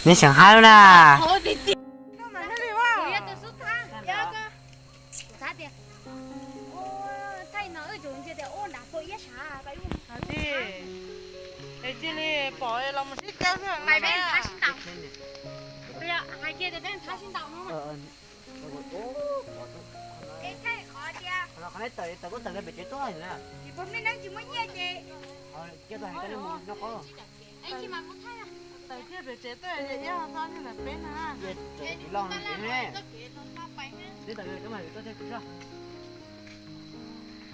Neb seem hab lub na. Cia li pom los mus sib cawg xwb. Tawm kiag pem tsev tuaj, iab ho txog niag ntawm peb no na.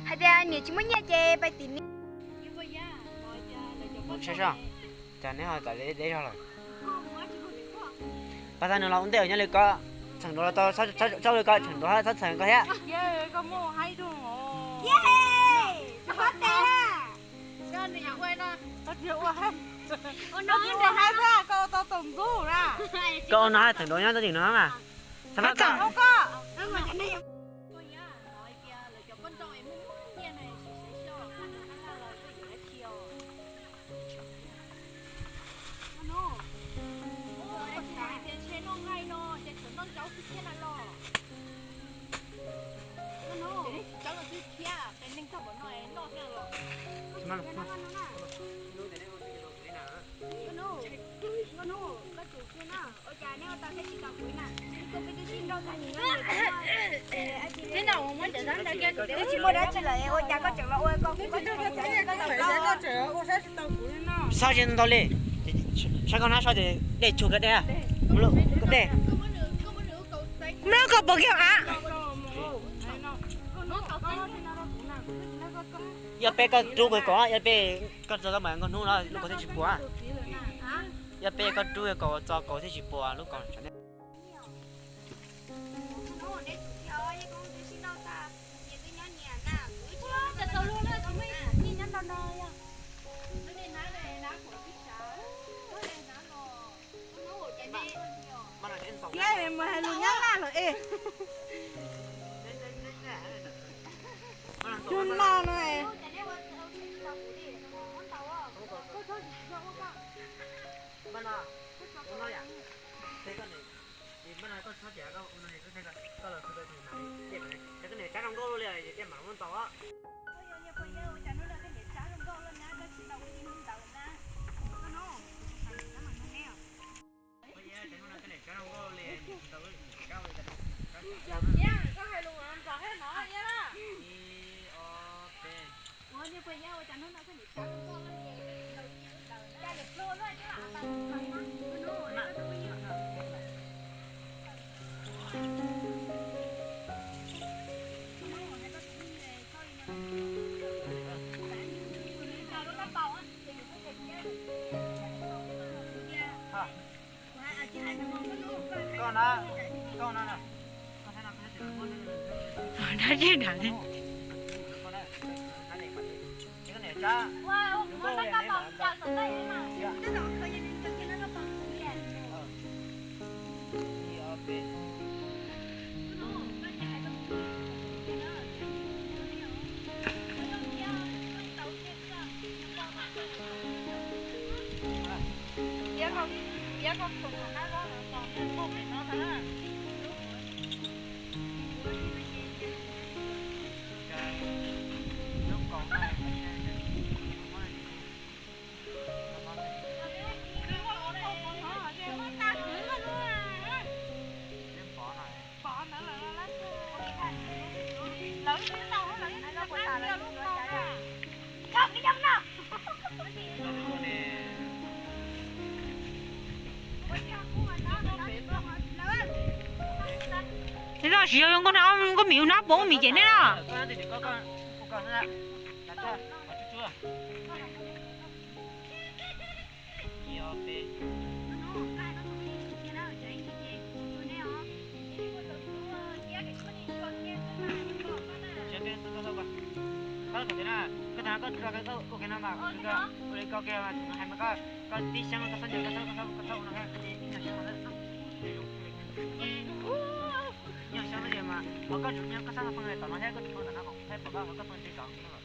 Hais tias niam tsis muaj nyiaj ces pais tim niam. Mus tsheb soj, cas neb ho txawm deb zog lawm. Pas tag nws los ua ntej nyob li ko, txheem duav los tau txhob li ko, txheem duav txhob txheem ko thiab. Koj ua no txheem duav nyob txhob txheem no mas. Twb tsis muaj dab tsi lawm ua cas koj tseem los ua koj kuv koj tseem ua tsis tau kuv li no. Saib tsis ntau li, saib koj hnab saib ces dej tsuag kawg dej, koj dej. Mloog koj pom kiag av. Yog peb koj rub kuv kom, yog peb koj txog tau mas nkauj hnub no lub kaus thiaj tsis puas. Yog peb koj rub kom txog kaus thiaj tsis puas lub kaus. Thiab mus hais lus Nyab Laj lawm es. Tus no no es. Koj na, koj na. Dab tsi na. Neb los siv nkauj hnab, nkauj mis ua hnab puas nkauj mis cem neb na. Koj tib xyoo koj txhob nco, koj txhob ua no, ib nyuag xyoo, ib nyuag xyoo no ces mas ho koj tsum nyob koj txhob pheej tom no thiab koj tsum pheej tom no, koj pheej tom koj pheej nti tom no lawm.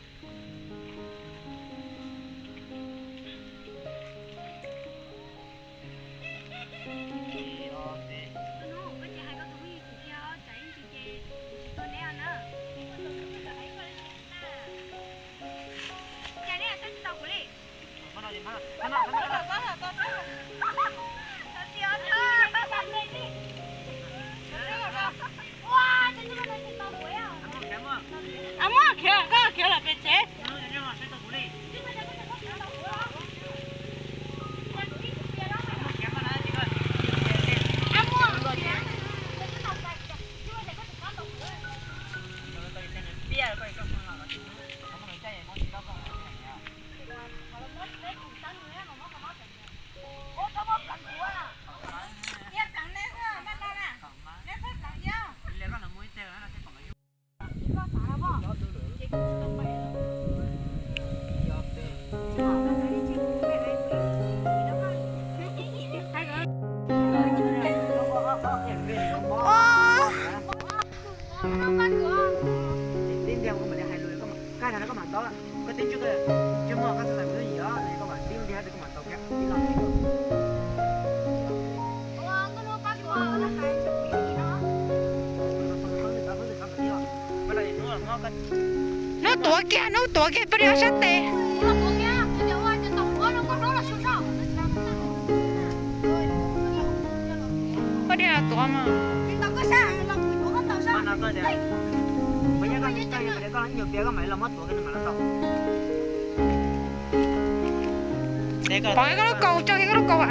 Tuav kiag, hnub tuav kiag pab diav ob sab tes. Pab diav tuav mas. Pov koj lub kaus, tso kiag koj lub kaus a.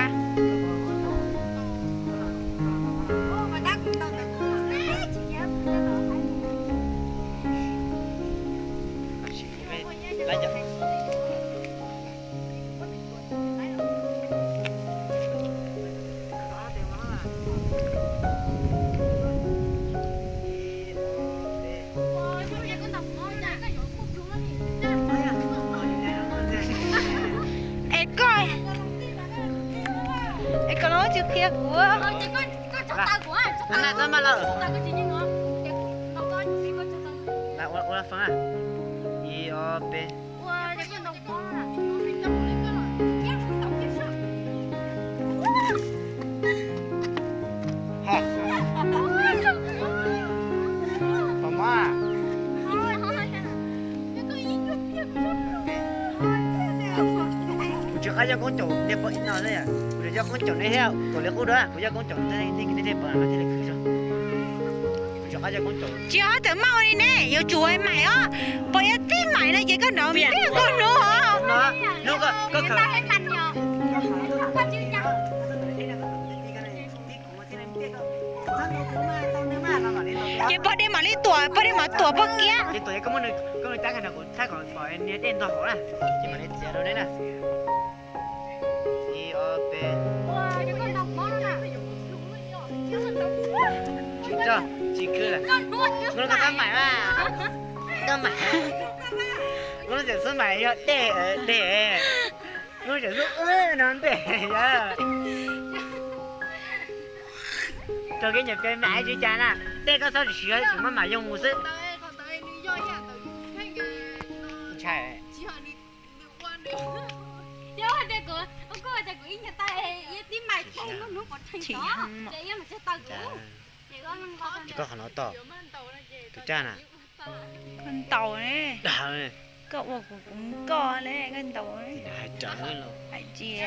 Es koj, es koj los tsis qhia kuv. Ib, ob, peb. Kuv tsis qab yog koob caum nej pom ib no xwb, kuv yog koob caum nej thiab, kuv li qub dua, kuv yog koob caum nej thiaj pom no thiaj li khwv zoo. Kuv tsis qab yog koob caum. Tsis ob txawm maj ua li ne, yuav tsum ua mais os, pom yog tib mais no ces koj nrov npiaj koj hnub os. Ces pog dej mam li tuam, pog dej mam tuam pog kiab. Ib, ob, peb. Tsis khwb lawm. Koj mam, koj tseem xub mais yog dej, dej. Koj tseem xub no dej. Rau kev nyiam pe mam tsis cas na, dej koj txhob tsis siv, tseem maj mam yoog mus xwb. Ntshai. Yog hais tias kuv, kuv hais tias kuv ib nyuag tag, yog tib mais tau hnub pov tseg tod, ces yog mas tsis tau kuv. Ces koj qhov no tod, tus caj na. Koj ntaus ne. Dag ne. Koj ua kuv, kuv koj ne, koj ntaus ne. Hais tsis.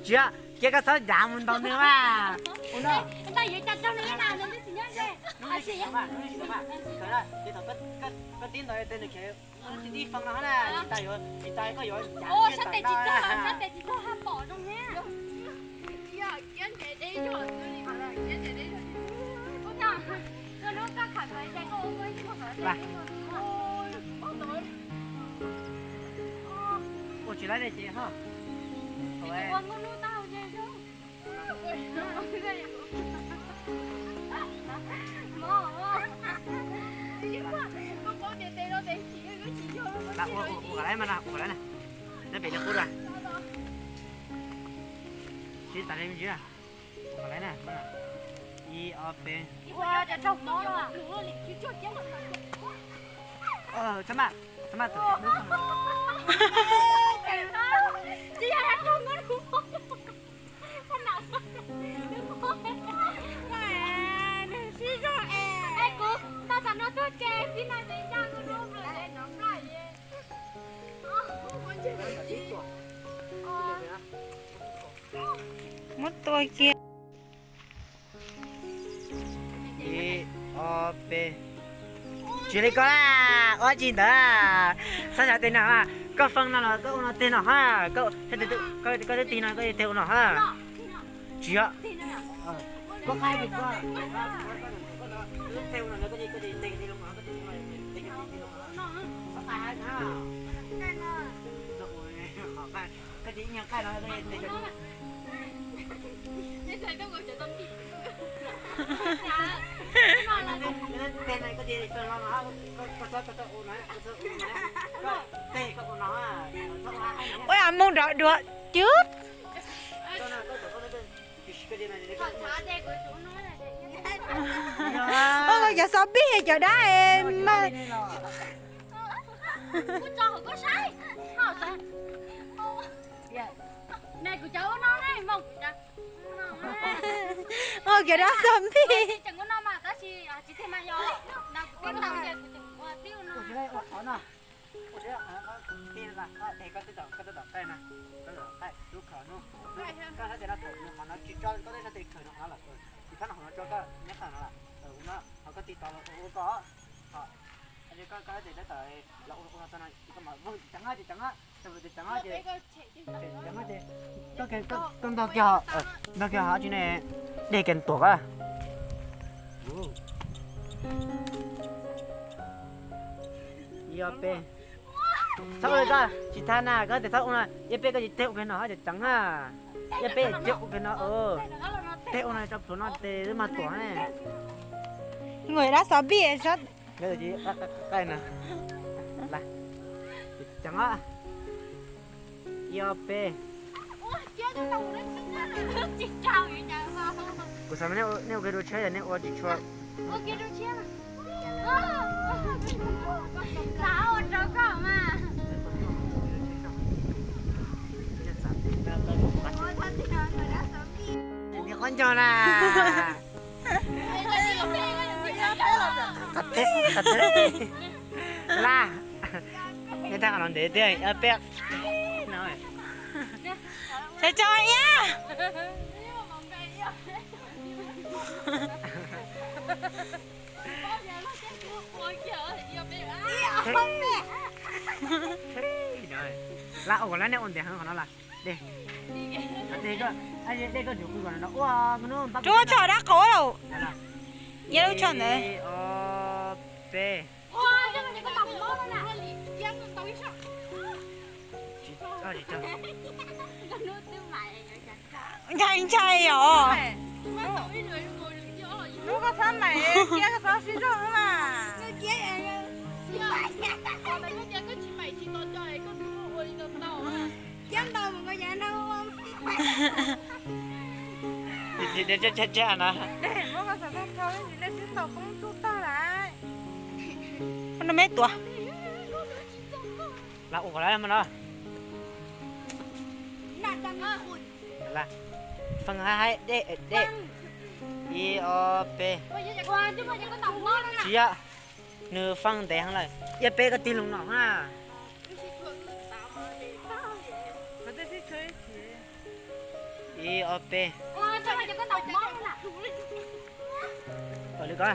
Tsis, cia koj txhob ncav mus ntaus nws mas. Ua no. Koj tib ntaus tej nws khev tib tib fee no na, tsis tas yuav, tsis tas koj yuav ncav. Ua tsis laib dej ces ho. Ua kom laib mas na, ua kom laib na. Neb pem li qub ra. Siv tas li me ntsis. Ua kom laib na. Ib, ob, peb. Txhob maj, txhob maj. Kuv tau tam no tuaj ces tib neeg nyob nyob nplaj nplaj. Muab tua kiag. Ib, ob, peb. Tsis li koj, ua tsis ntawd. Txhob xyaw tej no, koj fee no los koj ua no tej no ha. Koj twb tig no koj tig ua no ha. Tsis yog. Koj qaib, koj tig ib nyuag qaij no. Ua moog nrov dua cwb. Ua cov xov pib cov dab mas. Ua kiag dab zombie. Koj ntog kiag, ntog kiag hov tsis ne, dej kiag tuam koj. Yog peb, txhob ua li koj tsis thab na, koj tias txhob ua na, yog peb koj tsis teg ua kiag no hov tseem ceev na. Yog peb teg ua kiag no, teg ua no rau pluav no ces wb mag tuam ne. Ua dab xov pij, qai na. Ceev, yog peb. Kuv xav nej ua kiag dua tshiab, yog nej ua tsis tshua. Nim qhuav ncog na. Laj, nej thaj qhov no ntev tiag, peb. Tsa tso iab. Laj, ua lawm nej ua ntev heev qhov no laj. Dej, dej koj tsuas qw kom no ua, tsuas tso dab qau lawm. Yog lub tshoj ntawd. Peb. Ntshai ntshai os. Hnub koj txhob maim, kiab koj txhob sib zog mas. Kiab ntaus mus nkaus yam no. Muab koj xav tau thau ib ntsis nej sib ntaus poob tsuj tag lawm. Ua no me tuav. Laj ua kom lawm no. Feej hab hab dej dej. Ib ob peb. Tsis yog, nws feej ntev heev lawm. Ib ob peb koj tig loo no na. Ib ob peb. Ua li ko.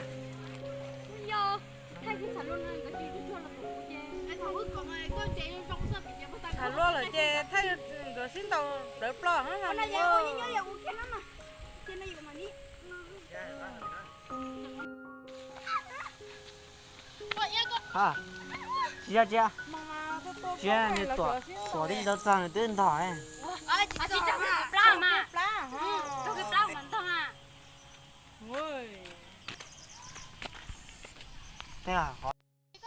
Tham luaj lawm ces thaij nkawd sib ntaus dawv ploj. Tsis yog, tsis yog, tsis yog, nws tuam, tuam twb tsis tau txog nws twb ntog.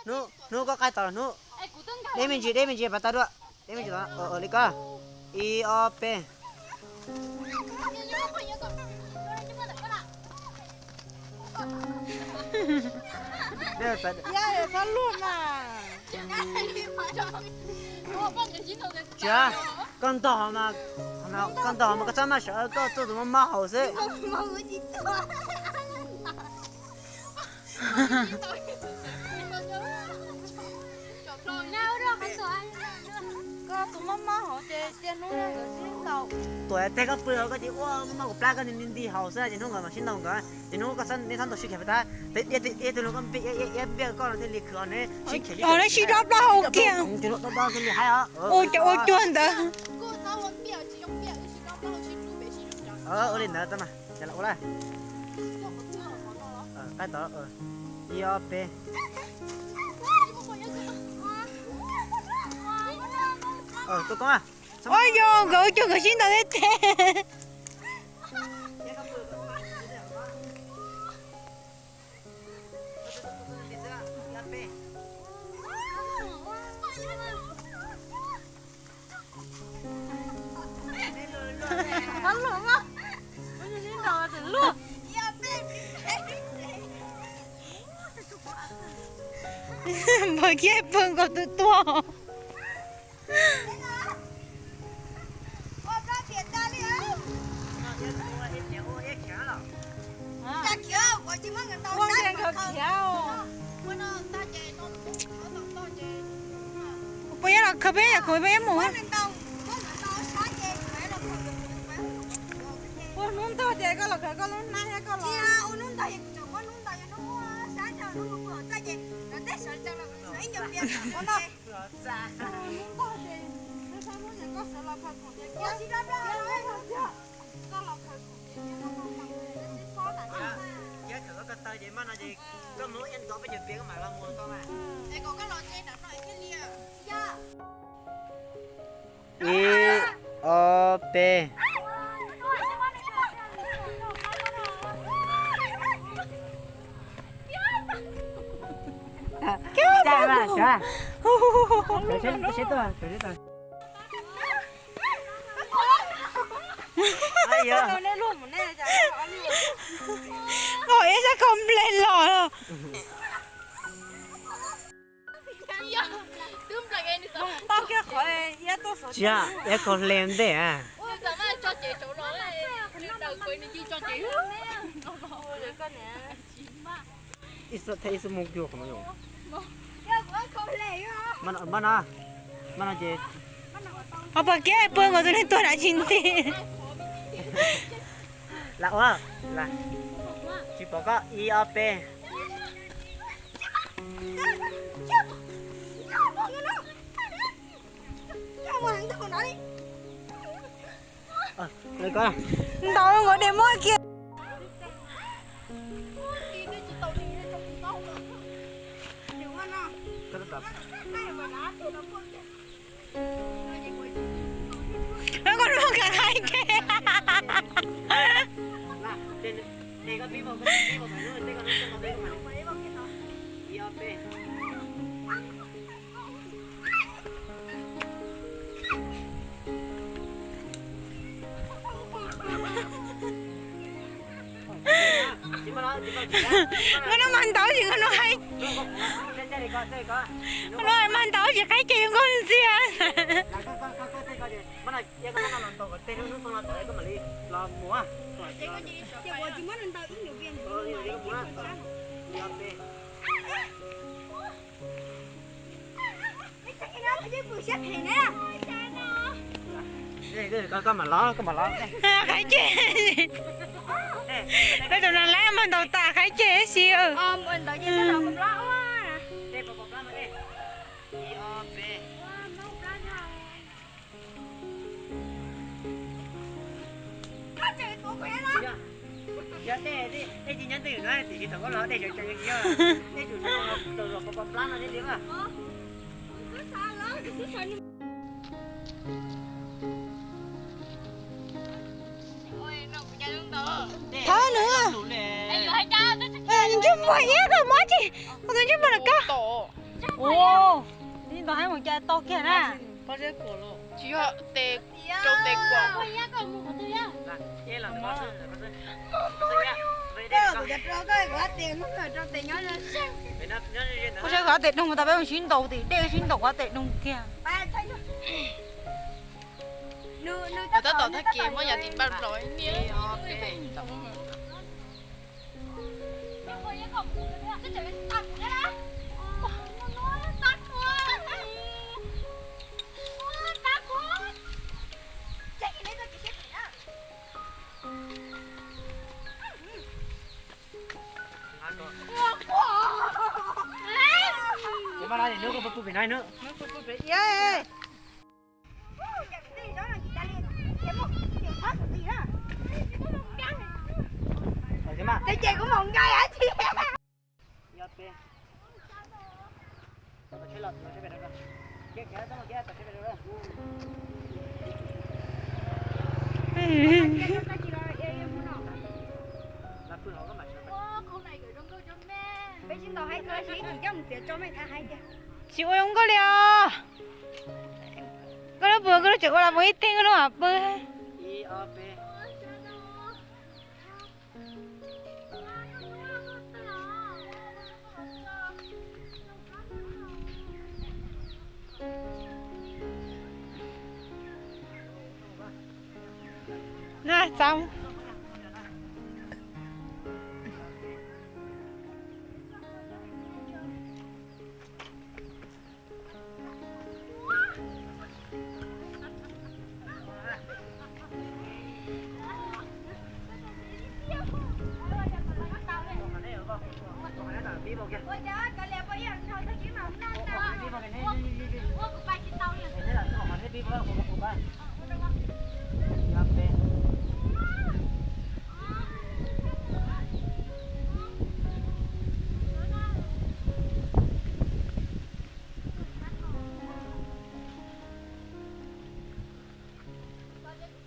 Hnub, hnub koj qaij tau los hnub. Deb me ntsis, deb me ntsis pas tau dua. Deb me ntsis tau, li ko. Ib ob peb. Txhob luag mas. Tsis, koj ntog mas, koj ntog mas koj txhob maj sawv, koj txuj tus mob mob hauv xwb. Tuam teg koj pw hauv koj tsis ua mob kuv plab koj nti nti hauv xwb ces hnub nkawd mam sib ntaus nkawd ces hnub koj txhob, nej txhob ntaus sib khev pab tab. Tes diaj tes diaj tus no koj npij iab iab npij koj no thiaj li khwv os, nws sib khev. Os, neb sib dob plaub hau kiag. Tus no dob plaub thiaj li haib os. Ua cuag ntawd. Ua li ntawd tau mas, ces los ua lawm. Qaij tau, ib ob peb. Tuaj koob. Ua yog nkawd ua cuag nkawd sib ntaus thiab tes. Npawg Kiab pw nkaus twb tuag. Ua nkees kawg khiav. Kuv puas yuav los khaws peb, khaws peb mus. Ua hnub ntog ces koj los khaws koj lub hnab thiab koj los. Ua ntog ces koj sawv los khaws khoom ces koj los khaws khoom ces koj los khaws khoom. Ib, ob, peb. Ib sab khaus nples los. Tsis yog, ib khaus hle ntej. Ib xub thiab ib xub mus cuag qhov no. Mas no, mas no ces. Ho pas kiag pw nkaus tus neeg tuag dab tsi ntxiv. Lam ua, lam. Tsis pom koj, ib ob peb. Ntaus nkaus dej muag kiag. Koj muab kav qaib ke. Nkauj Hnub mas ntaus ces Nkauj Hnub haib. Nkauj Hnub mas ntaus ces qaib ke yuav nkauj ntxiag. Qaib ceg. Peb tus no lawv mas ntaus tas qaib ceg ib si. Yog tej, tej tsis nyob ntwm no tiam sis thaum koj los dej tseem tseem yog, dej tseem tseem los pos plab no thiaj li mas. Thov nws. Ntsej muag iab koj mob tsis, tus ntsej muag no koj. Ntau heev mus cas tau kiag na. Tsis yog tes, rau tes kuam. Kuv saib kov tes doog tas peb mus sib ntaus tim dej sib ntaus kov tes doog kiag. Tab tom tag kis muab yam tim npaj los niam. Ces kuv mus nqa tsi. Tsis ua zoo nkauj li os. Koj lub pw koj lub tseem ua los mus ib teg koj lub mam pw. Na, txav.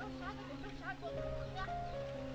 Sab, koj tseem nrog sab dua tus thiab.